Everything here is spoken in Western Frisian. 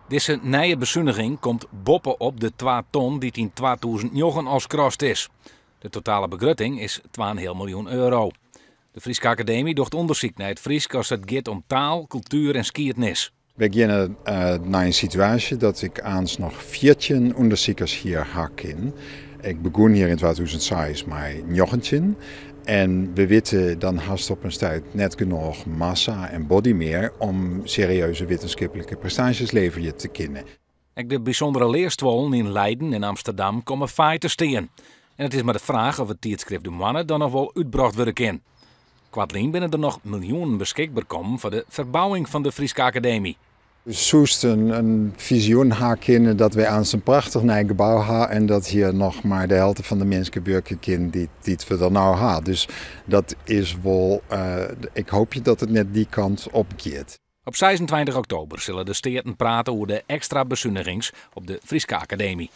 Dizze nije besuniging komt boppe-op de twa ton dy't yn 2009 al skrast is. De totale begrutting is 2,5 miljoen euro. De Fryske Akademy docht ûndersyk nei it Frysk as it giet om taal, kultuer en skiednis. Wy geane nei in situaasje dat ik aanst noch 14 ûndersikers hjir ha kin. Ik begûn hjir yn 2006 mei 19 en we witte dan hast op in stuit net genôch massa en body mear om serieuze wittenskiplike prestaasjes leverje te kinnen. Ek de bysûndere learstuollen yn Leiden en Amsterdam komme faai te stean. En it is mar de fraach oft it tydskrift De Moanne dan noch wol útbrocht wurde kin. Koartlyn binne der noch miljoenen beskikber kommen foar de ferbouwing fan de Fryske Akademy. Soest in fizioen ha kinne dat wy aanst in prachtich nij gebou ha en dat hjir noch mar de helte fan de minsken wurkje kin dy't we der no ha. Dus dat is wol, ik hoopje dat it net dy kant op giet. Op 26 oktober sille de Steaten prate oer de ekstra besunigings op de Fryske Akademy.